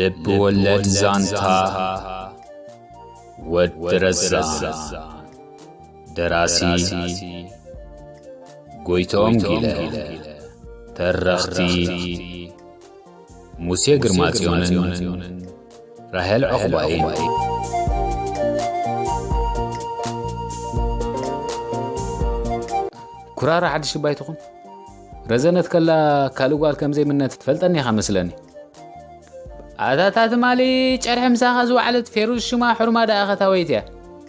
ልብ ወለድ ዛንታ ወዲ ረዛን። ደራሲ ጎይቶም ጊለ። ተረኽቲ ሙሴ ግርማጽዮንን ራሄል ዕቑባይን። ኩራራ ሓድሽ ባይ ትኹን። ረዘነት ከላ ካልእ ጓል ከም ዘይምነት ትፈልጠኒ ኢኻ መስለኒ። ኣታ እታ ትማሊ ጨርሒ ምሳኻ ዝወዓለት ፌሩዝ ሽማ ሕርማ ደኣ ኸታወይቲ እያ።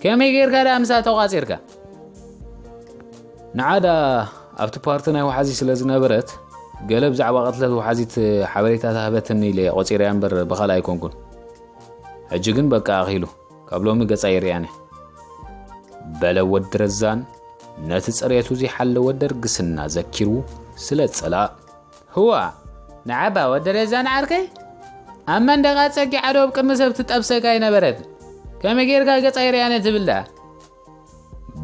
ከመይ ጌርካ ደኣ ምሳ ተቋጺርካ? ንዓ ደኣ ኣብቲ ፓርቲ ናይ ወሓዚ ስለ ዝነበረት፣ ገለ ብዛዕባ ቅትለት ወሓዚት ሓበሬታ ተሃበትኒ ኢለ ቆጺረያ እምበር ብኻልእ ኣይኮንኩን። ሕጂ ግን በቃ ኣኺሉ፣ ካብ ሎሚ ገጻ ይርእያን እየ። በለ ወዲ ረዛን ነቲ ጽሬቱ ዘይሓለወ ደርግስና ዘኪሩ ስለ ጸላእ። ህዋ፣ ንዓባ ወዲ ረዛን ዓርከይ፣ ኣብ መንደቓ ጸጊዓ ዶ ኣብ ቅድሚ ሰብ ትጠብሰካ ኣይነበረት? ከመይ ጌርካ ገጻ ይርእያነ ትብል ደኣ?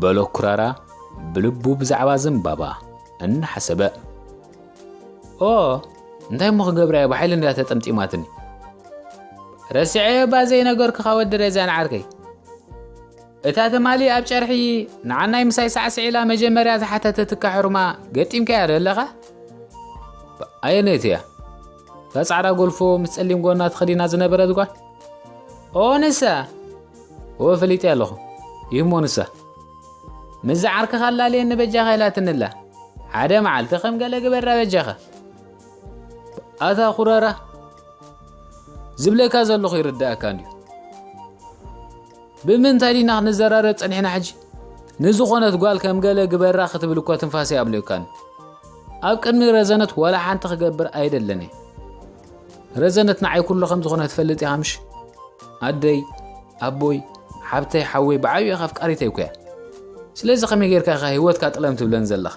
በሎ ኩራራ ብልቡ ብዛዕባ ዘንባባ እናሓሰበ። ኦ፣ እንታይ እሞ ክገብራ እየ ብሓይሊ እንድያ ተጠምጢማትኒ። ረሲዐዮ እባ ዘይነገርኩኻ ወዲ ረዛን ዓርከይ። እታ ትማሊ ኣብ ጨርሒ ንዓናይ ምሳይ ሳዕስዒ ኢላ መጀመርያ ዝሓተተትካ ሕሩማ ገጢምካያ ዶ ኣለኻ? ኣየነይቲ እያ? እታ ጻዕዳ ጎልፎ ምስ ጸሊም ጎና ተኸዲና ዝነበረት ጓል? ኦ ንሳ! እወ ፈሊጠያ ኣለኹ። ይህሞ ንሳ። ምስ ዝዓርክኻ ኣላልየኒ በጃኻ ኢላትኒ ኣላ። ሓደ መዓልቲ ከም ገለ ግበራ በጃኻ። ኣታ ኩራራ፣ ዝብለካ ዘለኹ ይርድኣካ እንድዩ። ብምንታይ ዲና ክንዘራረብ ጸኒሕና ሕጂ? ንዝኾነት ጓል ከም ገለ ግበራ ክትብል እኮ ትንፋሰይ ኣብሊዑካኒ። ኣብ ቅድሚ ረዘነት ዋላ ሓንቲ ክገብር ኣይደልን እየ። ረዘነት ንዓይ ኩሉ ከም ዝኾነ ትፈልጥ ኢኻ ምሽ? ኣደይ፣ ኣቦይ፣ ሓብተይ፣ ሓወይ፣ ብዓብዩ ኢኻ ኣፍቃሪተይ እኮ እያ። ስለዚ ከመይ ጌርካ ኢኻ ህይወትካ ጥለም ትብለን ዘለኻ?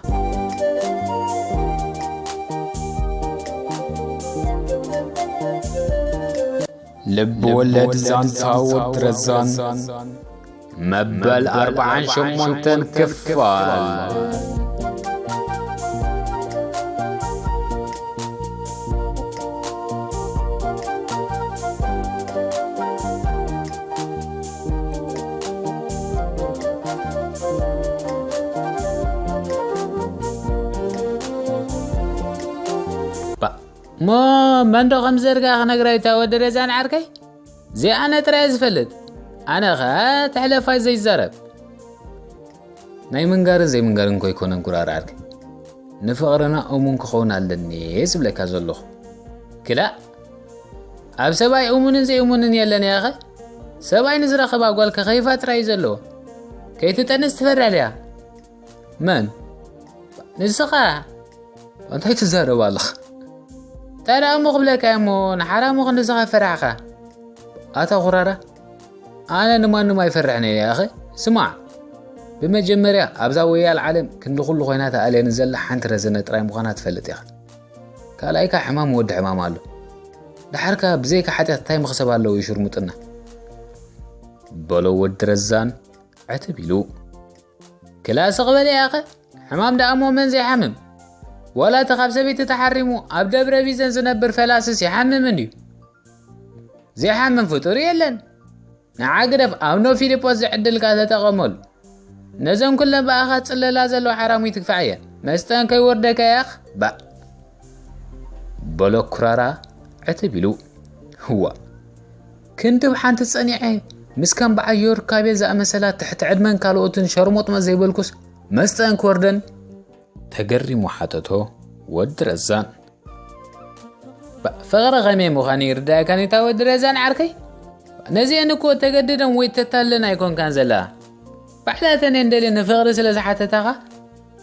ልብ ወለድ ዛንታ ወዲ ረዛን መበል ኣርብዓን ሸሞንተን ክፋል። እሞ መንዶ ከም ዘርጋ ክነግራ እታ ወዲ ረዛን ዓርከይ? እዚኣ ኣነ ጥራይ ዝፈልጥ። ኣነ ኸ ተሕለፋይ ዘይዛረብ። ናይ ምንጋርን ዘይምንጋርን እኮ ኣይኮነን ኩራር ዓርከይ። ንፍቕርና እሙን ክኸውን ኣለኒ ዝብለካ ዘለኹ። ክላእ፣ ኣብ ሰብኣይ እሙንን ዘይእሙንን የለን ያኸ? ሰብኣይ ንዝረኸባ ጓል ከኸይፋ ጥራይ እዩ ዘለዎ። ከይትጠንስ ትፈርሕ ድያ? መን? ንስኻ? እንታይ ትዛረብ ኣለኻ? እንታይ ደኣ እሞ ክብለካ እየ እሞ፣ ንሓራሙ ክንድዝኻ ፈራሕኻ። ኣታ ኩራራ፣ ኣነ ንማንም ኣይፈርሕን እየ፣ ኣኸ? ስማዕ፣ ብመጀመርያ ኣብዛ ወያል ዓለም ክንዲ ኩሉ ኮይና ተኣልየኒ ዘላ ሓንቲ ረዘነ ጥራይ ምዃና ትፈልጥ ኢኻ። ካልኣይካ ሕማም ወዲ ሕማም ኣሎ። ደሓርካ ብዘይካ ሓጢኣት እንታይ መኽሰብ ኣለዎ እዩ ሽርሙጥና? በሎ ወዲ ረዛን ዕትብ ኢሉ። ክላ ስቕ በል ያኸ፣ ሕማም ደኣ እሞ መን ዘይሓምም? ዋላ እቲ ካብ ሰበይቲ ተሓሪሙ ኣብ ደብረ ቢዘን ዝነብር ፈላስስ ይሓምም እንድዩ። ዘይሓምም ፍጡር የለን። ንዓ ግደፍ፣ ኣብ ኖ ፊልጶስ ዝዕድልካ ተጠቐመሉ። ነዘን ኩለን ብኣኻ ጽለላ ዘለዋ ሓራሙይ ትግፋዕ እየን። መስጠን ከይወርደካ ያኽ፣ ባእ። በሎ ኩራራ ዕትብ ኢሉ። ህዋ። ክንዲ ብሓንቲ ጸኒዐ፣ ምስ ከም በዓል ዮርካቤ ዝኣመሰላ ትሕቲ ዕድመን ካልኦትን ሸርሞጥመ ዘይበልኩስ፣ መስጠን ክወርደን? ተገሪሙ ሓተቶ ወዲ ረዛን። ባ-፣ ፍቕሪ ከመይ ምዃኑ ይርዳእካን እታ ወዲ ረዛን ዓርከይ? ነዚአን እኮ ተገድደን ወይ ተታለን ኣይኮንካን ዘለኻ። ባዕላተን እየን ደልየን ንፍቕሪ ስለ ዝሓተታኻ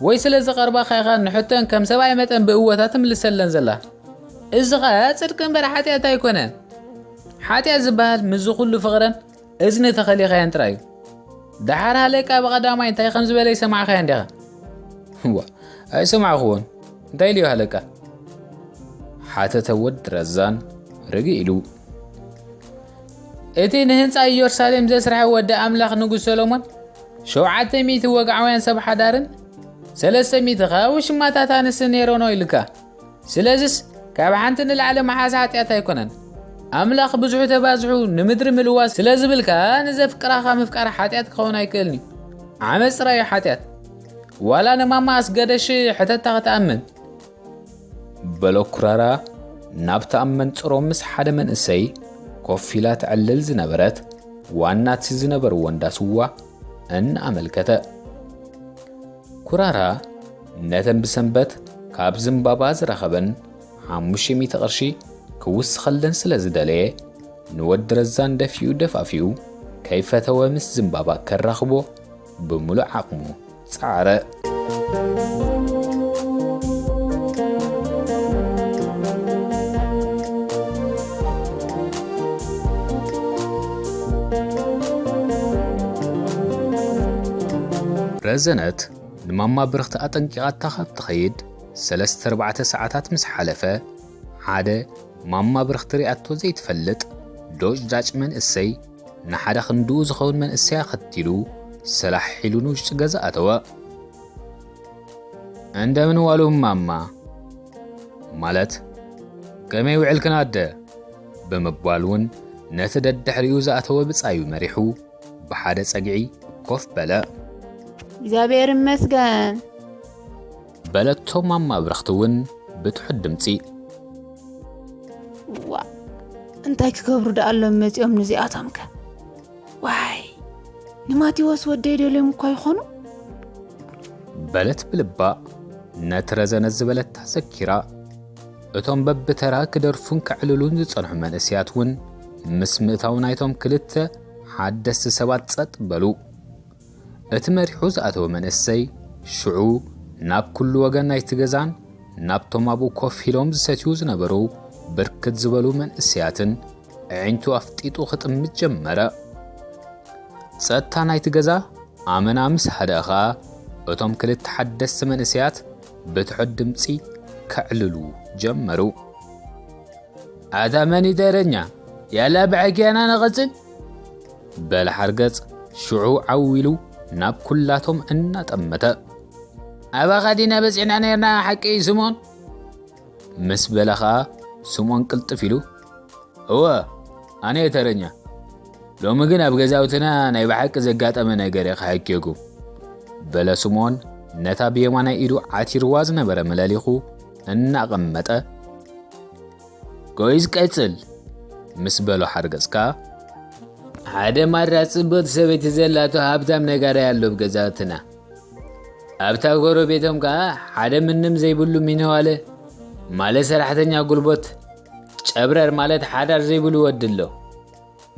ወይ ስለ ዝቐርባኻ ኢኻ ንሕቶን ከም ሰብኣይ መጠን ብእወታ ትምልሰለን ዘላ። እዚ ኸኣ ጽድቂ እምበር ሓጢኣት ኣይኮነን። ሓጢኣት ዝበሃል ምስዚ ኩሉ ፍቕረን እዝኒ ተኸሊኻየን ጥራይ እዩ። ደሓር ሃለቃ ብቐዳማይ እንታይ ከም ዝበለ ይሰማዕኻዮ እንዲኻ? እዋ፣ ኣይሰማዕኽዎን። እንታይ ኢሉዮ ሃለቃ? ሓተተ ወዲ ረዛን ርግእ ኢሉ። እቲ ንህንጻ ኢየሩሳሌም ዘስርሐ ወዲ ኣምላኽ ንጉስ ሰሎሞን፣ ሸውዓተ ሚእቲ ወግዓውያን ሰብ ሓዳርን ሰለስተ ሚእቲ ኸኣ ውሽማታት ኣንስቲ ነይሮኖ ኢልካ። ስለዝስ ካብ ሓንቲ ንላዕሊ መሓዛ ሓጢኣት ኣይኮነን። ኣምላኽ ብዙሑ ተባዝሑ ንምድሪ ምልዋስ ስለ ዝብል ከኣ ንዘፍቅራኻ ምፍቃር ሓጢኣት ክኸውን ኣይክእልን እዩ። ዓመፅ ጥራይ እዩ ሓጢኣት። ዋላ ንማማ ኣስገደሽ ሕተታ ክትኣምን። በሎ ኩራራ ናብቲ ኣብ መንጽሮ ምስ ሓደ መንእሰይ ኮፍ ኢላ ትዕልል ዝነበረት ዋናቲ ዝነበርዎ እንዳ ስዋ እናኣመልከተ። ኩራራ ነተን ብሰንበት ካብ ዝምባባ ዝረኸበን ሓሙሽተ ሚእቲ ቅርሺ ክውስኸለን ስለ ዝደለየ፣ ንወዲ ረዛን ደፊኡ ደፋፊኡ ከይፈተወ ምስ ዝምባባ ከራኽቦ ብምሉእ ዓቕሙ ጸዓረ። ረዘነት ንማማ ብርኽቲ ኣጠንቂቓታ ካብ ትኸይድ ሰለስተ ኣርባዕተ ሰዓታት ምስ ሓለፈ፣ ሓደ ማማ ብርኽቲ ሪኣቶ ዘይትፈልጥ ዶጭዳጭ መንእሰይ ንሓደ ክንድኡ ዝኸውን መንእሰይ ኣኸቲሉ ሰላሕ ኢሉ ንውሽጢ ገዛ ኣተወ። "እንደምን ዋሉ ማማ?" ማለት "ከመይ ውዕልክን ኣደ?" ብምባል እውን ነቲ ደድሕሪኡ ዝኣተወ ብጻዩ መሪሑ ብሓደ ጸግዒ ኮፍ በለ። "እግዚኣብሔር ይመስገን" በለቶ ማማ ብርኽቲ እውን ብትሑት ድምጺ። "ዋ፣ እንታይ ክገብሩ ደኣ ኣሎም መጺኦም ንዚኣቶም ከ? ዋይ፣ ንማቴዎስ ወደይ ደልዮም እኳ ይኾኑ?" በለት ብልባ። ነቲ ረዘነ ዝበለታ ዘኪራ፣ እቶም በብተራ ክደርፉን ከዕልሉን ዝጸንሑ መንእሰያት እውን ምስ ምእታው ናይቶም ክልተ ሓደስቲ ሰባት ጸጥ በሉ። እቲ መሪሑ ዝኣተወ መንእሰይ ሽዑ ናብ ኩሉ ወገን ናይቲ ገዛን ናብቶም ኣብኡ ኮፍ ኢሎም ዝሰትዩ ዝነበሩ ብርክት ዝበሉ መንእሰያትን ኣዒንቱ ኣፍጢጡ ክጥምት ጀመረ። ጸጥታ ናይቲ ገዛ ኣመና ምስ ሃደኣ ኸኣ፣ እቶም ክልተ ሓደስቲ መንእሰያት ብትሑት ድምጺ ከዕልሉ ጀመሩ። "ኣታ መን እዩ ተረኛ? ያላ ብዓኪያና ንቐጽል?" በለ ሓርገጽ ሽዑ ዓው ኢሉ ናብ ኩላቶም እናጠመተ። "ኣባኻ ዲና በጺሕና ነርና ሓቂ ስምኦን?" ምስ በለ ኸኣ ስምኦን ቅልጥፍ ኢሉ፣ "እወ፣ ኣነ እየ ተረኛ። ሎሚ ግን ኣብ ገዛውትና ናይ ብሓቂ ዘጋጠመ ነገር እየ ክሓክየኩም" በለ ስምኦን ነታ ብየማናይ ኢዱ ዓቲርዋ ዝነበረ መለሊኹ እናቐመጠ። "ኮይስ ቀጽል" ምስ በሎ ሓርገጽ ከኣ፣ "ሓደ ማራ ጽብቕቲ ሰበይቲ ዘላቶ ሃብታም ነጋዳይ ኣሎ ኣብ ገዛውትና። ኣብታ ጎረቤቶም ከኣ ሓደ ምንም ዘይብሉ ሚነዋለ፣ ማለት ሰራሕተኛ ጉልቦት፣ ጨብረር ማለት ሓዳር ዘይብሉ ወዲ ኣሎ።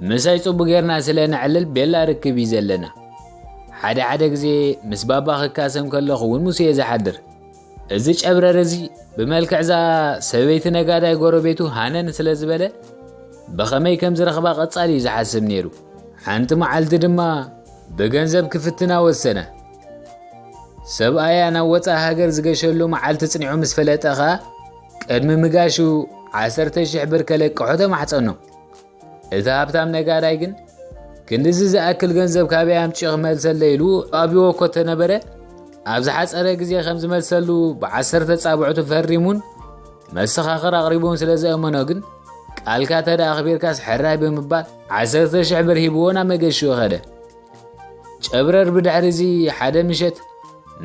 ምሳይ ጽቡቕ ጌርና ስለ ነዕልል ቤላ ርክብ እዩ ዘለና። ሓደ ሓደ ግዜ ምስ ባባ ክካሰም ከለኹ እውን ምስ እየ ዝሓድር። እዚ ጨብረር እዚ ብመልክዕ እዛ ሰበይቲ ነጋዳይ ጎረቤቱ ሃነን ስለ ዝበለ፣ ብኸመይ ከም ዝረኽባ ቀጻሊ እዩ ዝሓስብ ነይሩ። ሓንቲ መዓልቲ ድማ ብገንዘብ ክፍትና ወሰነ። ሰብኣያ ናብ ወጻኢ ሃገር ዝገሸሉ መዓልቲ ጽኒዑ ምስ ፈለጠ ኸኣ፣ ቅድሚ ምጋሹ ዓሰርተ ሽሕ ብር ከለቅሖ ተማሕጸኖ። እቲ ሃብታም ነጋዳይ ግን፣ ክንድዚ ዝኣክል ገንዘብ ካበይ ኣምጺኡ ክመልሰለይ ኢሉ ኣብይዎ እኮ ተነበረ፣ ኣብ ዝሓጸረ ግዜ ከም ዝመልሰሉ ብዓሰርተ ጻብዕቱ ፈሪሙን መሰኻኽር ኣቕሪቡን ስለ ዘእመኖ ግን፣ ቃልካ ተደኣ ኣኽቢርካስ ሕራይ ብምባል፣ ዓሰርተ ሽሕ ብር ሂብዎ ናብ መገሽኡ ኸደ። ጨብረር ብድሕሪ እዚ ሓደ ምሸት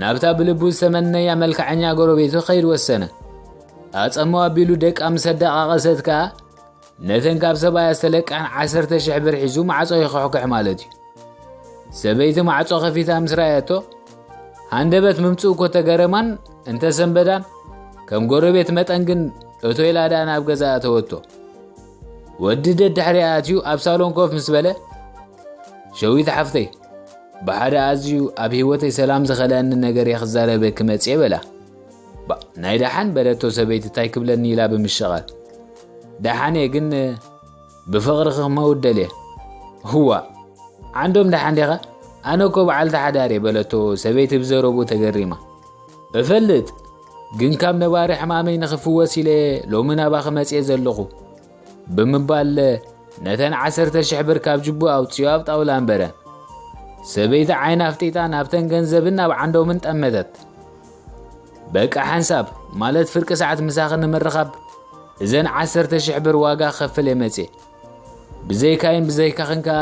ናብታ ብልቡ ዝተመነያ መልክዐኛ ጎረቤቱ ክኸይድ ወሰነ። ኣጸሞ ኣቢሉ ደቃ ምስ ኣደቓቐሰት ከኣ፣ ነተን ካብ ሰብኣያ ዝተለቅሐን ዓሰርተ ሽሕ ብር ሒዙ ማዕጾ ይኽሕክሕ ማለት እዩ። ሰበይቲ ማዕጾ ከፊታ ምስ ረኣየቶ፣ ሃንደበት ምምጽኡ እኮ ተገረማን እንተሰንበዳን፣ ከም ጎረቤት መጠን ግን እቶ ኢላ ደኣ ናብ ገዛ ኣተወቶ። ወዲ ደድሕሪኣ ኣትዩ ኣብ ሳሎን ኮፍ ምስ በለ፣ "ሸዊት ሓፍተይ፣ ብሓደ ኣዝዩ ኣብ ህይወተይ ሰላም ዝኸልአኒ ነገር እየ ክዛረበኪ መጽየ" በላ። "ባ፣ ናይ ደሓን?" በለቶ ሰበይቲ፣ "ታይ ክብለኒ?" ኢላ ብምሽቓል። "ደሓን እየ፣ ግን ብፍቕርኺ ክመውት ደልየ።" "ህዋ፣ ዓንዶም ደሓን ዲኻ? ኣነ እኮ በዓልቲ ሓዳር እየ" በለቶ ሰበይቲ ብዘረብኡ ተገሪማ። "እፈልጥ፣ ግን ካብ ነባሪ ሕማመይ ንኽፍወስ ኢለ ሎሚ ናባኺ መጽየ ዘለኹ" ብምባል ነተን ዓሰርተ ሽሕ ብር ካብ ጅቡ ኣውጺኡ ኣብ ጣውላ ኣንበረ። ሰበይቲ ዓይና ኣፍጢጣ ናብተን ገንዘብን ናብ ዓንዶምን ጠመተት። "በቃ ሓንሳብ፣ ማለት ፍርቂ ሰዓት ምሳኺ ንምርኻብ እዘን ዓሰርተ ሽሕ ብር ዋጋ ክኸፍል እየ መጽየ። ብዘይካይን ብዘይካኽን ከኣ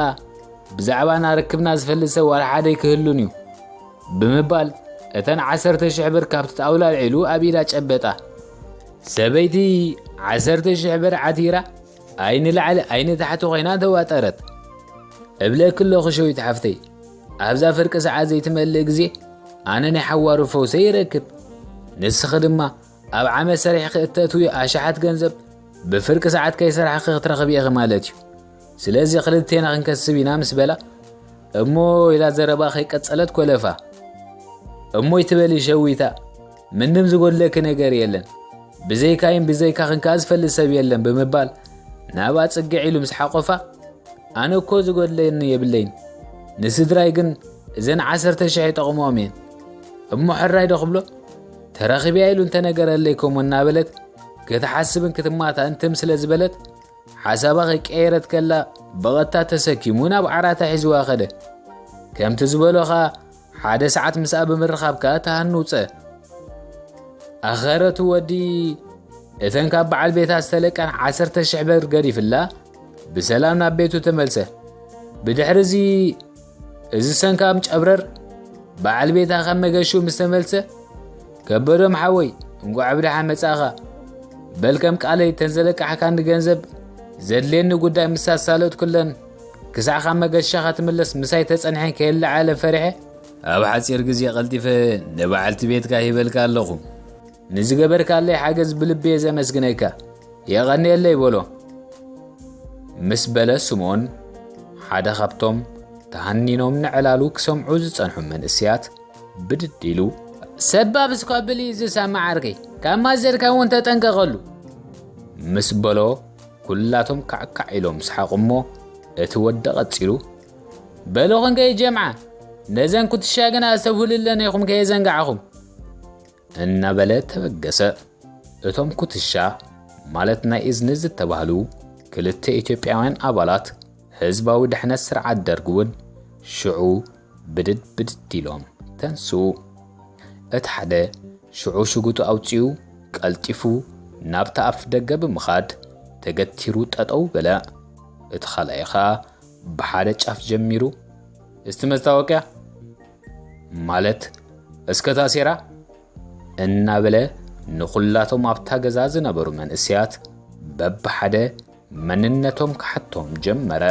ብዛዕባና ርክብና ዝፈልጥ ሰብ ዋላ ሓደ ኣይክህሉን እዩ ብምባል እተን ዓሰርተ ሽሕ ብር ካብቲ ጣውላ ኣልዒሉ ኣብ ኢዳ ጨበጣ። ሰበይቲ ዓሰርተ ሽሕ ብር ዓቲራ ኣይኒ ላዕሊ ኣይኒ ታሕቲ ኮይና ተዋጠረት። እብለኪ ኣለኹ ሸዊት ሓፍተይ፣ ኣብዛ ፍርቂ ሰዓት ዘይትመልእ ግዜ ኣነ ናይ ሓዋሩ ፈውሰይ ይረክብ። ንስኺ ድማ ኣብ ዓመት ሰሪሕኺ እተእትዊ ኣሽሓት ገንዘብ ብፍርቂ ሰዓት ከይሰራሕኺ ክትረኽቢ ኢኺ ማለት እዩ። ስለዚ ክልቴና ክንከስብ ኢና ምስ በላ፣ እሞ ኢላ ዘረባ ከይቀጸለት ኮለፋ። እሞ ይትበሊ ሸዊታ፣ ምንም ዝጎድለኪ ነገር የለን። ብዘይካይን ብዘይካኽን ከኣ ዝፈልጥ ሰብ የለን ብምባል ናብኣ ጽግዕ ኢሉ ምስ ሓቆፋ፣ ኣነ እኮ ዝጎድለኒ የብለይን። ንስድራይ ግን እዘን ዓሰርተ ሽሕ ይጠቕምኦም እየን። እሞ ሕራይ ዶ ክብሎ? ተረኺብያ ኢሉ እንተነገረለይ ከምኡ እናበለት ክትሓስብን ክትማታእን ትም ስለ ዝበለት፣ ሓሳባ ከይቀየረት ከላ ብቐጥታ ተሰኪሙ ናብ ዓራታ ሒዝዋ ከደ። ከምቲ ዝበሎ ኸኣ ሓደ ሰዓት ምስኣ ብምርኻብ ከኣ ተሃኑጸ። ኣኸረቱ ወዲ እተን ካብ በዓል ቤታ ዝተለቀን ዓሰርተ ሽሕ ብር ገዲፍላ ብሰላም ናብ ቤቱ ተመልሰ። ብድሕሪ እዚ እዚ ሰንካም ጨብረር በዓል ቤታ ካብ መገሹ ምስ ተመልሰ፣ ከበዶም ሓወይ እንቋዕ ብደሓን መጻእኻ። በል ከም ቃለይ እተን ዘለቃሕካኒ ገንዘብ ዘድልየኒ ጉዳይ ምስ ኣሳለጥኩለን ክሳዕ ካብ መገሻኻ ትምለስ ምሳይ ተጸንሐን ከየለዓለ ፈሪሐ ኣብ ሓጺር ግዜ ቀልጢፈ ንበዓልቲ ቤትካ ሂበልካ ኣለኹ። ንዝገበርካለይ ሓገዝ ብልቢ እየ ዘመስግነካ። የቐንየለይ በሎ። ምስ በለ ስምኦን ሓደ ካብቶም ተሃኒኖም ንዕላሉ ክሰምዑ ዝጸንሑ መንእሰያት ብድድ ኢሉ፣ "ሰብ ኣብ ስኳብል እዩ ዝሰማዕ ዓርከይ፣ ካብ ማዘርካ እውን ተጠንቀቐሉ" ምስ በሎ፣ ኩላቶም ካዕካዕ ኢሎም ሰሓቑ እሞ፣ እቲ ወዲ ቀጺሉ፣ "በልኹም ከይጀምዓ፣ ነዘን ኩትሻ ግና ኣስተብህሉለን ኢኹም ከየዘንጋዕኹም" እናበለ ተበገሰ። እቶም ኩትሻ፣ ማለት ናይ እዝኒ ዝተባህሉ ክልተ ኢትዮጵያውያን ኣባላት ህዝባዊ ድሕነት ስርዓት ደርግ እውን ሽዑ ብድድ ብድድ ኢሎም ተንስኡ። እቲ ሓደ ሽዑ ሽጉጡ ኣውጺኡ ቀልጢፉ ናብቲ ኣፍ ደገ ብምኻድ ተገቲሩ ጠጠው በለ። እቲ ካልኣይ ኸኣ ብሓደ ጫፍ ጀሚሩ፣ "እስቲ መስታወቅያ፣ ማለት እስከ ታሴራ?" እናበለ ንኹላቶም ኣብታ ገዛ ዝነበሩ መንእሰያት በብሓደ መንነቶም ክሓቶም ጀመረ።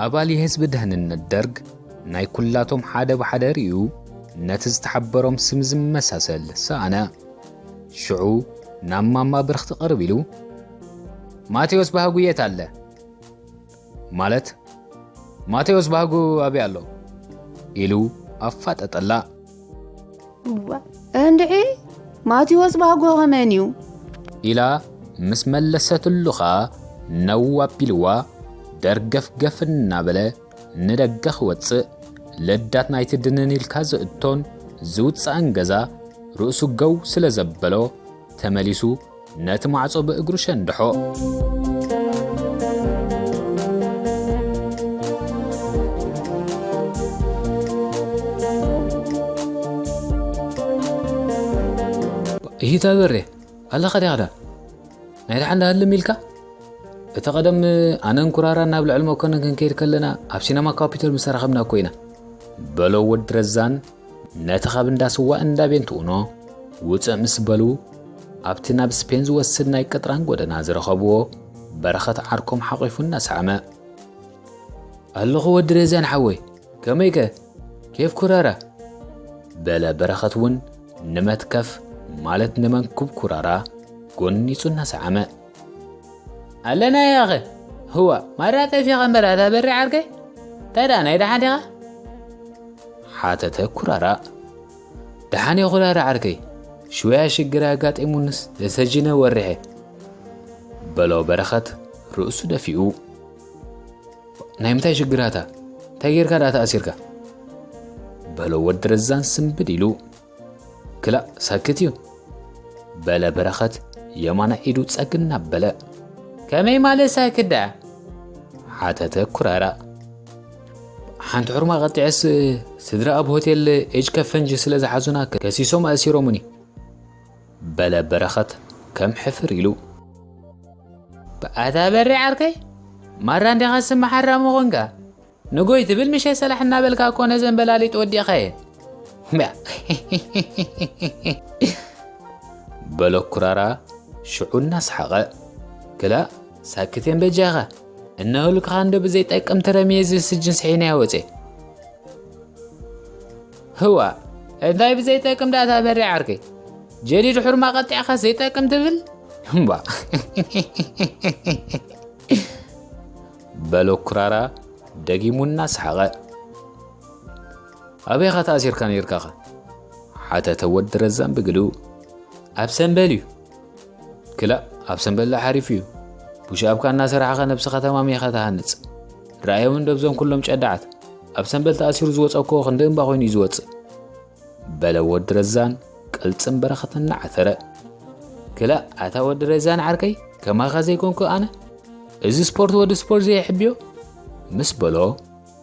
ኣባል የህዝቢ ደህንነት ደርግ ናይ ኩላቶም ሓደ ብሓደ ርእዩ ነቲ ዝተሓበሮም ስም ዝመሳሰል ሰኣነ። ሽዑ ናብ ማማ ብርኽቲ ቅርብ ኢሉ፣ "ማቴዎስ ባህጉ የት ኣለ?" ማለት፣ "ማቴዎስ ባህጉ ኣበይ ኣሎ?" ኢሉ ኣፋጠጠላ። "እዋ፣ እንድዒ ማቴዎስ ባህጉ ኸመን እዩ?" ኢላ ምስ መለሰትሉ ኸኣ ነው ኣቢልዋ ደርገፍገፍ እናበለ ንደገ ክወጽእ፣ ልዳት ናይቲ ድንን ኢልካ ዝእቶን ዝውጻእን ገዛ ርእሱ ገው ስለ ዘበሎ፣ ተመሊሱ ነቲ ማዕጾ ብእግሩ ሸንድሖ። "እሂታ በሬ፣ ኣለኻ ዲኻ ዳ? ናይ ደሓን ዳ ህልም ኢልካ? እቲ ቀደም ኣነን ኩራራን ናብ ልዕሊ መኮነን ክንከይድ ከለና ኣብ ሲነማ ካፒቶል ምስ ተራኸብና እኮ ኢና" በሎ ወዲ ረዛን ነቲ ካብ እንዳ ስዋ እንዳ ቤን ትኡኖ ውጽእ ምስ በሉ፣ ኣብቲ ናብ ስፔን ዝወስድ ናይ ቅጥራን ጎደና ዝረኸብዎ በረኸት ዓርኮም ሓቒፉ እናሰዓመ፣ "ኣለኹ ወዲ ረዛን ሓወይ፣ ከመይከ? ኬፍ ኩራራ?" በለ በረኸት እውን ንመትከፍ ማለት ንመንኩብ ኩራራ ጎኒጹ እናሰዓመ። "ኣለና ያኸ፣ ህዋ፣ ማራ ጠፊኻ እምበር ኣታ በሪ ዓርከይ? እንታይ ደኣ ናይ ደሓን ዲኻ?" ሓተተ ኩራራ። "ደሓን እየ ኩራራ ዓርከይ፣ ሽወያ ሽግር ኣጋጢሙንስ ተሰጂነ ወሪሐ" በሎ በረኸት ርእሱ ደፊኡ። "ናይ ምንታይ ሽግራታ? እንታይ ጌርካ ደኣ ተኣሲርካ?" በሎ ወዲ ረዛን ስምብድ ኢሉ። "ክላእ ሳክት እዩ" በለ በረኸት የማና ኢዱ ጸግና በለ። "ከመይ ማለት ሳክት ደኣ? ሓተተ ኩራራ። ሓንቲ ሕርማ ቀጢዐስ፣ ስድራ ኣብ ሆቴል ኤጅ ከፈንጂ ስለ ዝሓዙና ከሲሶም ኣእሲሮሙኒ፣ በለ በረኸት ከም ሕፍር ኢሉ። ኣታ በሬ ዓርከይ፣ ማራ እንዲኻ ስም ሓራሙ ኾንካ። ንጎይ ትብል ምሸ ሰላሕ እናበልካ እኮ ነዘን በላሊጥ ወዲእኻየን። በሎ ኩራራ ሽዑ እናሰሓቐ። ክላእ ሳክቴን በጃኻ፣ እነህልክኻ እንዶ ብዘይጠቅም ትረምየ እዚ ስጅን ስሒናዮ ወፀ። ህዋ፣ እንታይ ብዘይጠቅም ዳታ በሬ ዓርከይ? ጀዲድ ሕርማ ቀጢዕኻ ዘይጠቅም ትብል? እምባ። በሎ ኩራራ ደጊሙ እናሰሓቐ። ኣበይኻ ተኣሲርካ ነይርካኸ? ሓተተ ወዲ ረዛን ብግልኡ። ኣብ ሰምበል እዩ። ክላእ፣ ኣብ ሰምበል ሓሪፍ እዩ። ቡሽኣብካ እናሰራሕኻ ነብስኻ ተማሚኻ ትሃንጽ። ረኣዮም እንዶ ብዞም ኩሎም ጨዳዓት። ኣብ ሰምበል ተኣሲሩ ዝወጸ እኮ ክንዲ እምባ ኮይኑ እዩ ዝወጽእ። በለ ወዲ ረዛን ቅልጽም በረኸት እናዓተረ። ክላእ፣ ኣታ ወዲ ረዛን ዓርከይ፣ ከማኻ ዘይኮንኩ ኣነ። እዚ ስፖርት ወዲ ስፖርት ዘይሕብዮ። ምስ በሎ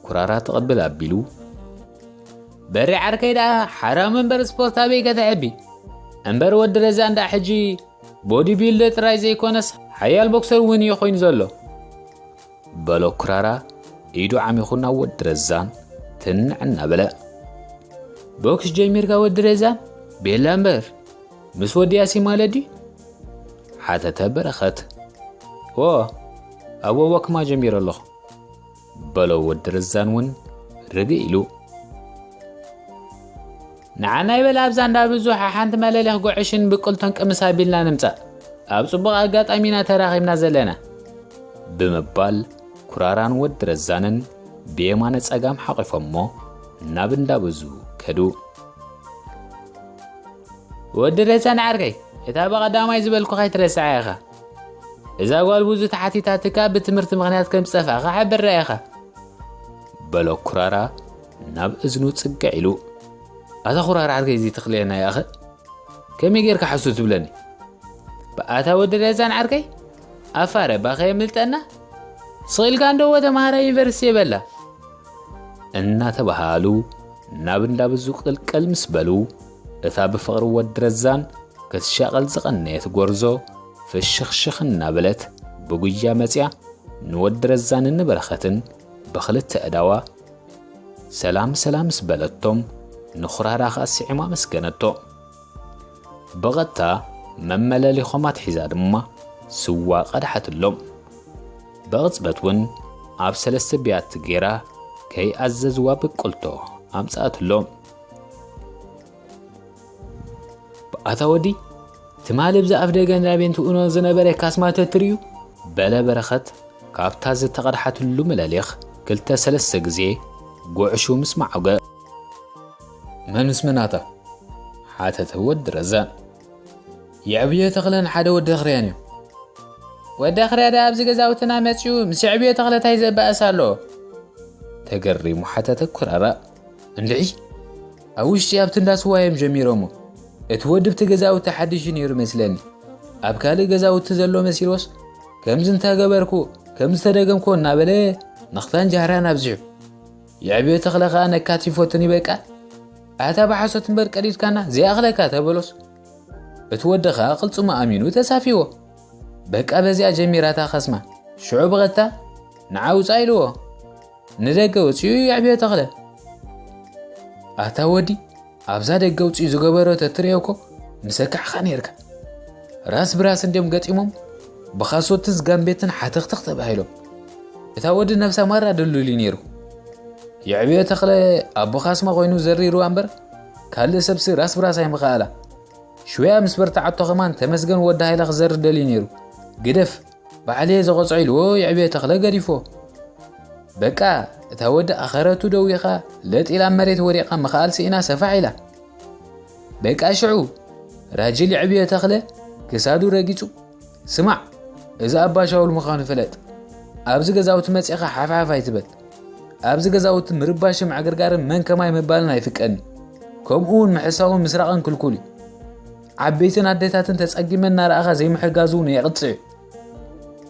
ኩራራ ተቐብል ኣቢሉ። በሪ ዓርከይ ደኣ ሓራም እምበር ስፖርት ኣበይ ከተሕቢ? እምበር ወዲ ረዛን ደኣ ሕጂ ቦዲ ቢልደር ጥራይ ዘይኮነስ ሓያል ቦክሰር እውን እዩ ኮይኑ ዘሎ። በሎ ኩራራ ኢዱ ዓሚኹ ናብ ወዲ ረዛን ትንዕ እናበለ። ቦክስ ጀሚርካ ወዲ ረዛን? ቤላ እምበር ምስ ወዲ ያሲ ማለት ድዩ? ሓተተ በረኸት። ዎ፣ ኣብ ወወክማ ጀሚረ ኣለኹ። በሎ ወዲ ረዛን እውን ርግእ ኢሉ። ንዓና ይበል ኣብዛ እንዳ ብዙሕ ሓንቲ መለሊኽ ጉዕሽን ብቅልቶን ቅምስ ኣቢልና ንምጻእ። ኣብ ጽቡቕ ኣጋጣሚ ኢና ተራኺብና ዘለና። ብምባል ኩራራን ወዲ ረዛንን ብየማነ ጸጋም ሓቒፎሞ ናብ እንዳ ብዙ ከዱ። ወዲ ረዛን ዓርከይ፣ እታ ብቐዳማይ ዝበልኩኻ ኣይትረስዓ ኢኻ። እዛ ጓል ብዙ ተሓቲታትካ ብትምህርቲ ምኽንያት ከም ዝጠፋእኻ ሓብራ ኢኻ። በሎ ኩራራ ናብ እዝኑ ጽግዕ ኢሉ። ኣታ ኩራራ ዓርከይ እዚ ትኽልኤና ይኣኸ? ከመይ ጌርካ ሕሱ ትብለኒ? ብኣታ ወዲ ረዛን ዓርከይ፣ ኣፋረ ባኸ የምልጠና? ስኢልካ እንዶ ወ ተምሃራይ ዩኒቨርሲቲ የበላ። እናተባሃሉ ናብ እንዳ ብዙ ቅልቅል ምስ በሉ፣ እታ ብፍቕሪ ወዲ ረዛን ክትሻቐል ዝቐነየት ጎርዞ ፍሽኽሽኽ እናበለት ብጉያ መጽያ ንወዲ ረዛንን ንበረኸትን ብኽልተ ኣእዳዋ ሰላም ሰላም ምስ በለቶም ንኹራራ ኸኣ ስዒማ ኣመስገነቶ። ብቐጥታ መመለሊኾም ኣትሒዛ ድማ ስዋ ቀድሓትሎም። ብቕጽበት እውን ኣብ ሰለስተ ብያቲ ገይራ ከይኣዘዝዋ ብቅልቶ ኣምጽኣትሎም። ኣታ ወዲ፣ ትማሊ ብዚ ኣፍ ደገ እንዳ ቤንት ኡኖ ዝነበረ ካስማ ተትርእዩ? በለ በረኸት ካብታ ዝተቐድሓትሉ መለሊኽ ክልተ ሰለስተ ግዜ ጉዕሹ ምስ መዓገ። መን ምስ መን ኣታ? ሓተተ ወዲ ረዛን። የዕብዮ ተኽለን ሓደ ወዲ ኣኽርያን እዮም። ወዲ ኣኽርያ ደኣ ኣብዚ ገዛውትና መጺኡ ምስ የዕብዮ ተኽለ ታይ ዘባእስ ኣሎ? ተገሪሙ ሓተተ ኩራራ። እንድዒ፣ ኣብ ውሽጢ ኣብቲ እንዳ ስዋ እዮም ጀሚሮሞ። እቲ ወዲ ብቲ ገዛውቲ ሓድሽ እዩ ነይሩ መስለኒ። ኣብ ካልእ ገዛውቲ ዘሎ መሲልዎስ፣ ከምዚ እንተገበርኩ፣ ከምዚ ተደገምኩ እናበለ ነኽታን ጃህራን ኣብዚሑ። የዕብዮ ተኽለ ኸኣ ነካት ይፈቱኒ በቃ። ኣታ ብሓሶት እምበር ቀዲድካና ዘይኣኽለካ ተበሎስ። እቲ ወዲ ኸኣ ቅልጽሙ ኣሚኑ ተሳፊዎ። በቃ በዚኣ ጀሚራታ ኸስማ። ሽዑ ብቐጥታ ንዓ ውጻእ ኢልዎ። ንደገ ወጺኡ የዕብዮ ተኽለ። ኣታ ወዲ፣ ኣብዛ ደገ ውጺኡ ዝገበሮ ተትርእዮ እኮ ምሰካዕኻ ነይርካ። ራስ ብራስ እንድዮም ገጢሞም፣ ብኻሶትን ዝጋምቤትን ሓተኽተኽ ተባሂሎም። እታ ወዲ ነብሳ ማራ ድልዱል እዩ ነይሩ። የዕብዮ ተኽለ ኣቦ ኻስማ ኮይኑ ዘሪርዋ እምበር፣ ካልእ ሰብሲ ራስ ብራስ ኣይምኸኣላ። ሽወያ ምስ በርትዓቶ ኸማን ተመስገን ወዲ ሃይለ ክዘርእ ደልዩ ነይሩ። ግደፍ፣ ባዕለየ ዘቐጽዖ ኢልዎ የዕብዮ ተኽለ ገዲፎ። በቃ፣ እታ ወዲ ኣኸረቱ ደዊኻ ለጥ ኢላ ኣብ መሬት ወዲቓ ምኽኣል ስኢና ሰፋሕ ኢላ። በቃ ሽዑ፣ ራጅል የዕብዮ ተኽለ ክሳዱ ረጊጹ፣ ስማዕ፣ እዚ ኣባ ሻውል ምዃኑ ፍለጥ። ኣብዚ ገዛውቲ መጺኻ ሓፍሓፍ ኣይትበል። ኣብዚ ገዛውቲ ምርባሽን ምዕግርጋርን መን ከማይ ምባልን ኣይፍቀድን። ከምኡ እውን ምሕሳውን ምስራቕን ክልኩል እዩ። ዓበይትን ኣዴታትን ተጸጊመን እናረኣኻ ዘይምሕጋዝ እውን የቕጽዕ እዩ።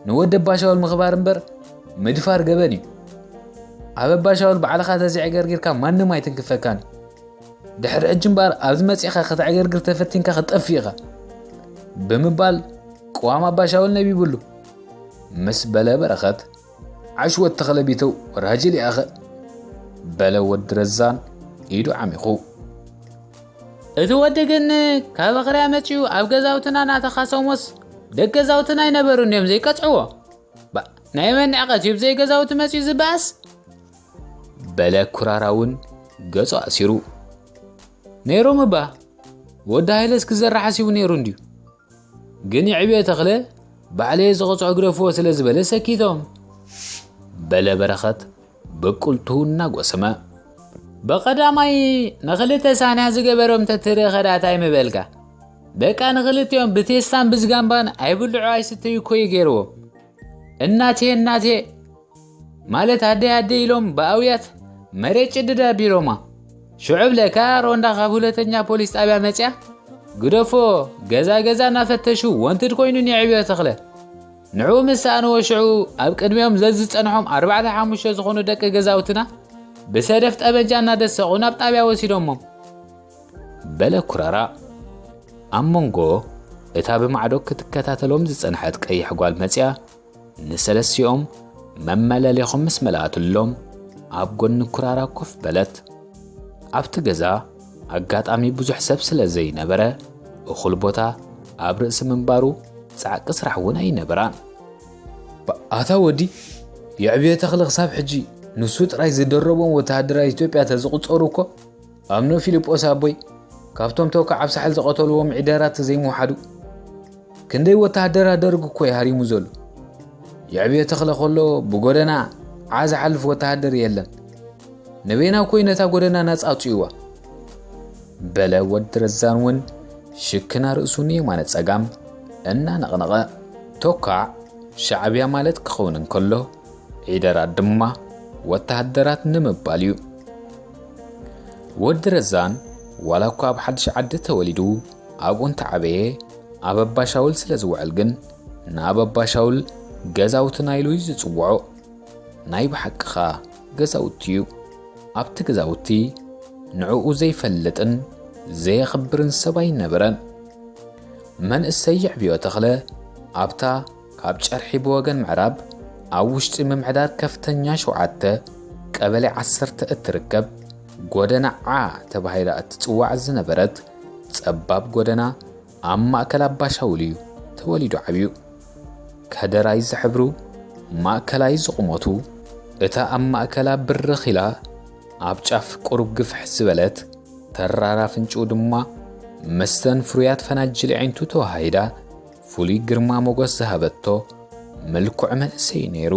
ንወዲ ኣባ ሻውል ምኽባር እምበር ምድፋር ገበን እዩ። ኣብ ኣባሻውል ባዕልኻ ተዘይዕገርጊርካ ማንም ኣይትንክፈካን። ድሕሪ ሕጂ እምበኣር ኣብዚ መጺእኻ ከተዕገርግር ተፈቲንካ ክትጠፍእ ኢኻ፣ ብምባል ቅዋም ኣባሻውል ነቢብሉ። ምስ በለ በረኸት፣ ዓሽ ወዲ ተኽለ ቢተው፣ ወራጅል ይኣኸ፣ በለ ወዲ ረዛን ኢዱ ዓሚኹ። እቲ ወዲ ግን ካብ ኣኽርያ መጺኡ ኣብ ገዛውትና እናተኻሰሞስ ደቂ ገዛውትና ኣይነበሩን እዮም ዘይቀጽዕዎ። ባ፣ ናይ መን ንዕቀት እዩ ብዘይ ገዛውቲ መጺኡ ዝበኣስ? በለ ኩራራ እውን ገጹ ኣሲሩ። ነይሮም እባ፣ ወዲ ሃይለስ ክዘራ ሓሲቡ ነይሩ እንድዩ። ግን የዕብዮ ተኽለ ባዕለየ ዝቐጽዖ ግደፍዎ ስለ ዝበለ ሰኪቶም። በለ በረኸት ብቁልቱ እናጎሰመ። በቐዳማይ ንኽልተ ሳንያ ዝገበሮም ተትርኢ ኸዳታይ ምበልካ። በቃ ንኽልቲኦም ብቴስታን ብዝጋምባን ኣይብልዑ ኣይስተዩ እኮ እዩ ገይርዎም። እናቴ እናቴ ማለት ኣደይ ኣደይ ኢሎም ብኣውያት መሬት ጭድድ ኣቢሎማ። ሽዑ ብለካ ሮንዳ ካብ ሁለተኛ ፖሊስ ጣብያ መጽያ ግደፎ፣ ገዛ ገዛ እናፈተሹ ወንትድ ኮይኑ ንየዕብዮ ተኽለ። ንዑ ምስ ሰኣንዎ ሽዑ ኣብ ቅድሚኦም ዘዝጸንሖም ኣርባዕተ ሓሙሽተ ዝኾኑ ደቂ ገዛውትና ብሰደፍ ጠበንጃ እናደሰቑ ናብ ጣብያ ወሲዶሞም። በለ ኩራራ። ኣብ መንጎ እታ ብማዕዶ ክትከታተሎም ዝጸንሐት ቀይሕ ጓል መጽያ ንሰለስቲኦም መመለሊኹም ምስ መለኣትሎም ኣብ ጎኒ ኩራራ ኮፍ በለት። ኣብቲ ገዛ ኣጋጣሚ ብዙሕ ሰብ ስለ ዘይነበረ እኹል ቦታ ኣብ ርእሲ ምንባሩ ጻዕቂ ስራሕ እውን ኣይነበራን። ኣታ ወዲ የዕብዮ ተኽለ ክሳብ ሕጂ ንሱ ጥራይ ዝደረቦም ወተሃደራት ኢትዮጵያ ተዝቑጸሩ እኮ ኣምኖ ፊልጶስ ኣቦይ ካብቶም ተኳ ኣብ ሳሕል ዝቐተልዎም ዒደራት ዘይምውሓዱ። ክንደይ ወተሃደራት ደርግ እኮ እዩ ሃሪሙ ዘሎ። የዕብዮ ተኽለ ከሎ ብጎደና ዓ ዝሓልፍ ወተሃደር የለን። ንበይና እኮ እዩ ነታ ጎደና ናጻ ኣውጽእዋ። በለ ወዲ ረዛን እውን ሽክና ርእሱ ንየማነ ጸጋም እናነቕነቐ። ተኳዕ ሻዕብያ ማለት ክኸውን እንከሎ ዒደራት ድማ ወተሃደራት ንምባል እዩ። ወዲ ረዛን ዋላ እኳ ኣብ ሓድሽ ዓዲ ተወሊዱ ኣብኡ እንተዓበየ ኣብ ኣባሻውል ስለ ዝውዕል ግን ንኣብ ኣባሻውል ገዛውትና ኢሉ እዩ ዝጽውዖ። ናይ ብሓቂ ኸኣ ገዛውቲ እዩ። ኣብቲ ገዛውቲ ንዕኡ ዘይፈልጥን ዘየኽብርን ሰብ ኣይነበረን። መንእሰይ የዕብዮ ተኽለ ኣብታ ካብ ጨርሒ ብወገን ምዕራብ ኣብ ውሽጢ ምምሕዳር ከፍተኛ ሸውዓተ ቀበሌ ዓሰርተ እትርከብ ጎደና ዓ ተባሂላ እትጽዋዕ ዝነበረት ጸባብ ጎደና ኣብ ማእከል ኣባሻውል እዩ ተወሊዱ ዓብዩ። ከደራይ ዝሕብሩ ማእከላይ ዝቑመቱ፣ እታ ኣብ ማእከላ ብርኽ ኢላ ኣብ ጫፍ ቁሩብ ግፍሕ ዝበለት ተራራ ፍንጭኡ ድማ መስተን ፍሩያት ፈናጅል ኣዒንቱ ተዋሃሂዳ ፍሉይ ግርማ ሞገስ ዝሃበቶ ምልኩዕ መንእሰይ ነይሩ።